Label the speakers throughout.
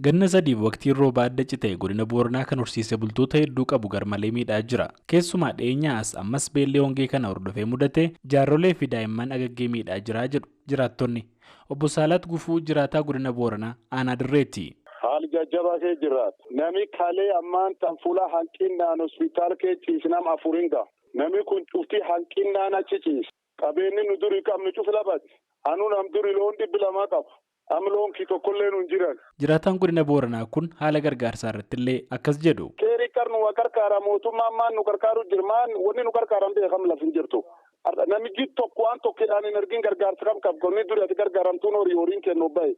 Speaker 1: Ganna 3f waqtiin roobaa adda cite godina Booranaa kan horsiise bultoota hedduu qabu garmalee miidhaa jira. Keessumaa dhiyeenyaa as ammas beelli hongee kana hordofee mudate jaarrolee fi daa'imman agaggee miidhaa jira jedhu jiraattonni. Obbo Saalaat Gufuu jiraataa godina Booranaa aanaa Dirreeti.
Speaker 2: Haali jajjabaa kee jiraat. Nami kalee ammaan tan fuula hanqinnaan hospitaal kee ciisnam afuriin ga'a. Nami kun cuftii hanqinnaan achi ciisa. Qabeenyi nu durii qabnu cuf labati. Anu nam duri loon 200 qaba. Am loon kii tokkollee nu hin jiran.
Speaker 1: Jiraataan godina Booranaa kun haala gargaarsaa irratti illee akkas jedhu.
Speaker 2: Keerii qarnu wa qarqaara mootummaan maan nu qarqaaru jirmaan wanni nu qarqaaran beekam laf hin jirtu. Namichi tokko waan tokkodhaan hin argin gargaarsa kam qab qonni duri ati gargaaramtuun horii horiin kennu bahe.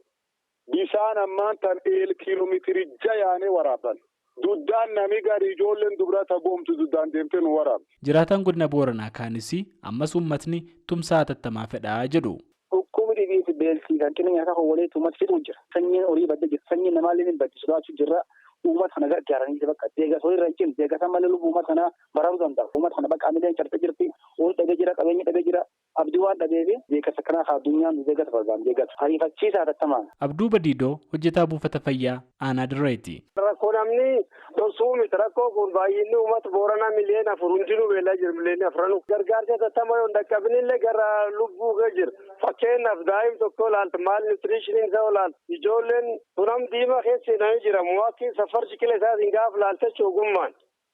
Speaker 2: Bishaan ammaan tan eel kiiloomeetirii jayaanee waraaban. Duddaan nami gari ijoolleen dubra tagoomtu duddaan deemtee nu waraabdi.
Speaker 1: Jiraataan godina Booranaa kaanis ammas uummatni tumsaa hatattamaa fedhaa jedhu.
Speaker 3: Dhukkubni dhibii fi beeltii kan qinni nyaataa waliin uummata fixuu jira. Sanyiin horii badda jira. Sanyiin namaallee ni baddi sodaachuu jirra. Uummata kana gargaaranii bakka deeggarsa horii irra hin cimne deeggarsa malee lubbuu uummata kanaa baraaruu danda'u. Uummata kana bakka amileen cabsee jirti. Horii dhabee jira, qabeenya dhabee jira. Abdii waan dhabeef deeggarsa kanaa haa addunyaan deeggarsa barbaadu deeggarsa. Ariifachiisaa hatattamaan.
Speaker 1: Abduu Badiidoo hojjetaa buufata fayyaa aanaa Dirreeti.
Speaker 4: Rakkoo namni dhosuu miti. Rakkoo kun baay'inni uummata Booranaa 4 miliyoona hundinuu beelaa jiru 4 miliyoona. Gargaarsa hatattamaa yoo hin dhaqqabinillee gara lubbuu ga'e jira. Fakkeenyaaf daa'im tokko ilaalta maal nutritionii isaa ilaalta. Ijoolleen bunam diimaa keessa seenanii jira. Muwaakkiin safarchi kila isaatiin gaafa ilaalta ogummaan.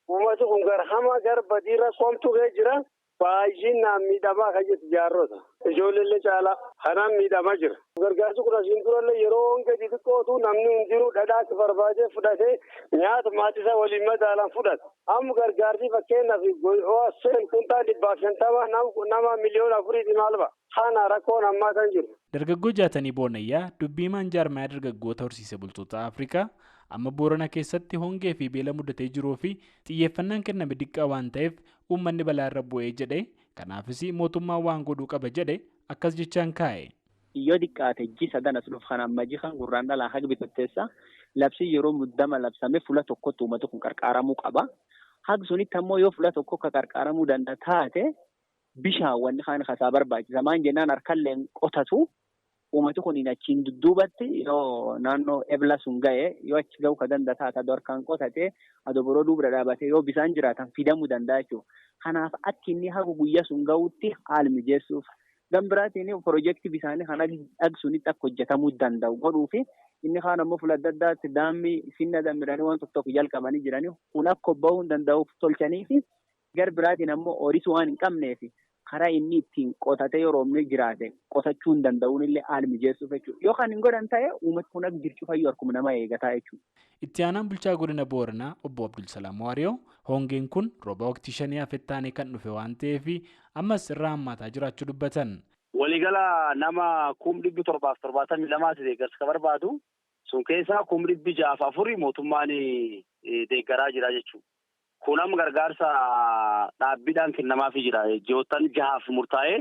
Speaker 4: Uummati kun gara hamaa gara badii rakkoomtu ga'e jira. Baay'inaan miidhamaa kan jirtu jaarrota. Ijoolleellee caalaa kanaan miidhamaa jira. Gargaarsi kun asiin durallee yeroo hongee xixiqqootu namni hundinuu dhadhaatti barbaadee fudhatee nyaata maatii isaa waliin madaalaan fudhata. Amma gargaarsi fakkeenyaaf seen kuntaa 150 nama 4 miliyooniiti maal ba'a. Kana rakkoon ammaa kan jiru.
Speaker 1: Dargaggoo Jaatanii Boonayyaa dubbiimaan jaarmayaa dargaggoota horsiise bultoota Afrikaa amma Boorana keessatti hongee fi beela mudatee jiruu fi xiyyeeffannaan kenname diqqaa waan ta'eef uummanni balaa irra bu'ee jedhe, kanaafis mootummaan waan godhuu qaba jedhe akkas jechaan kaa'e.
Speaker 5: Yoo xiqqaate ji sadan as dhufu kan amma ji kan gurraan dhalaa haga bitotteessa labsii yeroo muddama labsame fuula tokkotti uummata kun qarqaaramuu qaba. Haga sunitti ammoo yoo fuula tokko akka qarqaaramuu danda'a taate bishaan wanni kaan kasaa barbaachisa. Maan jennaan harkalleen qotatu uummati kun achiin dudduubatti yoo naannoo ebla sun ga'e yoo achi ga'uu ka danda'a taate adoo harkaan qotate adoo boroo duubra dhaabatee yoo bisaan jiraatan fidamuu danda'a jechuudha. Kanaaf akki inni haga guyyaa sun ga'utti haala mijeessuuf. Gan biraatiin piroojeektii bisaanii kan sunitti akka hojjetamuu danda'u godhuu fi inni kaan ammoo fuula adda addaatti daammii sinna dammiranii waan tokko tokko jalqabanii jiranii kun akka bahuu hin danda'uuf tolchanii fi gar biraatiin ammoo horis waan hin qabneef karaa inni ittiin qotatee yeroo roobni jiraate qotachuu hin danda'uun illee haala mijeessuuf jechuudha. Yoo kan hin godhan ta'e uummati kun akka jircu fayyuu harkuma nama eegataa jechuudha.
Speaker 1: Itti aanaan bulchaa godina Booranaa obbo Abdulsalaam Waariyoo hongeen kun rooba waqtii shanii hafettaanee kan dhufe waan ta'eef ammas irraa hammaataa jiraachuu dubbatan.
Speaker 6: Waliigala nama 772,000 deeggarsa kan barbaadu sun keessaa 604,000 mootummaan deeggaraa jira jechuudha. Kun amma gargaarsa dhaabbiidhaan kennamaafii jira. Ji'oottan 6f murtaa'ee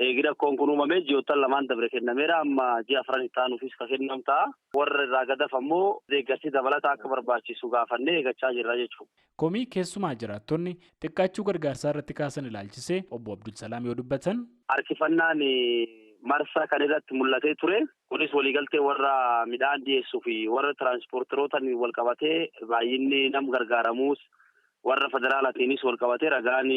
Speaker 6: eegi rakkoon kun uumame ji'oottan lamaan dabre kennameera. Amma ji'a afran itti aanuufis kan kennamu ta'a. Warra irraa gadaf ammoo deeggarsi dabalataa akka barbaachisu gaafannee eeggachaa jirra jechuudha.
Speaker 1: Komii keessumaa jiraattonni xiqqaachuu gargaarsaa irratti kaasan ilaalchisee obbo Abdulsalaam yoo dubbatan.
Speaker 6: Harkifannaan marsaa kan irratti mul'atee ture. Kunis waliigaltee warra midhaan dhiyeessuu fi warra tiraanspoorterootaan wal qabatee baay'inni nam gargaaramuus warra federaalaatiinis wal qabatee ragaan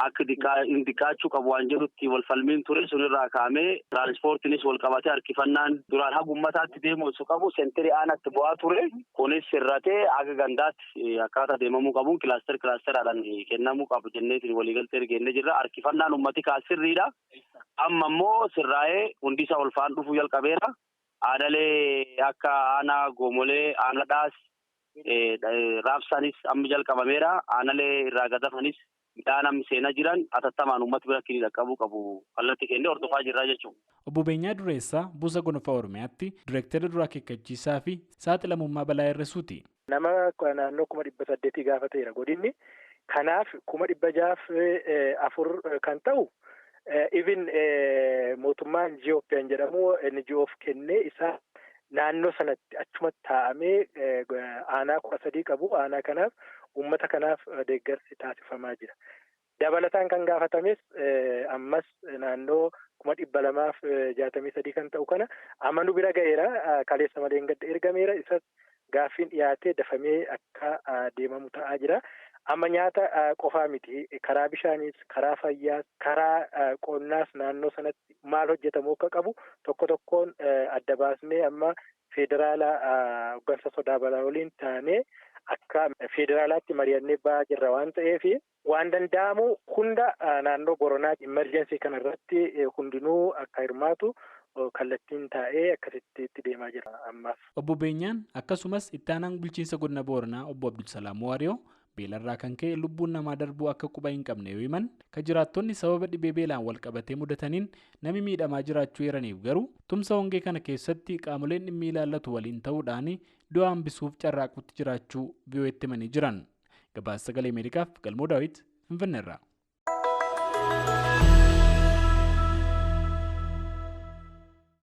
Speaker 6: akka xiqqaachuu qabu waan jedhutti wal falmiin ture sunirraa kaa'amee tiraanspoortiinis wal qabatee harkifannaan duraan haga ummataatti deemu osoo qabu seenterii aanaatti bu'aa ture. Kunis sirratee haga gandaatti akkaataa deemamuu qabuun cluster clusteraadhaan kennamuu qabu jenneetiin waliigaltee ergeennee jirra. Harkifannaan ummati kaasirriidha. Amma immoo sirraa'ee hundi isaa ol faan dhufuu jalqabeera. Aadalee akka aanaa goomolee, aanadhaas raabsaanis amma jalqabameera. Aanalee irraa gadafanis midhaan amma seenaa jiran atattamaan uummata bira akka dhaqqabuu qabu kallattii kennee hordofaa jirra jechuudha.
Speaker 1: Obbo Beenyaa Dureessaa Buusa Gonfaa Oromiyaatti Direektara duraa akeekkachiisaa fi saaxilamummaa balaa hir'isuuti.
Speaker 7: Nama naannoo 800,000 gaafateera godinni. Kanaaf 604,000 kan ta'u even mootummaan Jiyooppiyaan jedhamu NGOf kennee isaa naannoo sanatti achumatti taa'amee aanaa 13 qabu. Aanaa kanaaf uummata kanaaf deeggarsi taasifamaa jira. Dabalataan kan gaafatames ammas naannoo 263,000 kan ta'u kana amma nu bira ga'eera. Kaleessa malee hin gadda ergameera. Isas gaaffiin dhiyaatee dafamee akka deemamu ta'aa jira. Amma nyaata qofaa miti, karaa bishaaniis, karaa fayyaas, karaa qonnaas naannoo sanatti maal hojjetamuu akka qabu tokko tokkoon adda baasnee amma federaala hooggansa sodaa balaa waliin taanee akka federaalaatti mari'annee ba'aa jirra waan ta'eef waan danda'amu hunda naannoo Boranaa imerjensii kana irratti hundinuu akka hirmaatu kallattiin taa'ee akkasitti itti deemaa jira ammaaf.
Speaker 1: Obbo Beenyaan akkasumas itti aanaan bulchiinsa godina Booranaa Obbo Abdulsalaam Waariyoo beelarraa kan ka'e lubbuun namaa darbuu akka quba hin qabne yoo himan, kan jiraattonni sababa dhibee beelaan wal qabatee mudataniin namni miidhamaa jiraachuu eeraniif garuu tumsa hongee kana keessatti qaamoleen dhimmi ilaallatu waliin ta'uudhaan du'a hambisuuf carraaquutti jiraachuu VOA'tti himanii jiran. Gabaasa Sagalee Ameerikaaf Galmoo Daawit Finfinneerraa.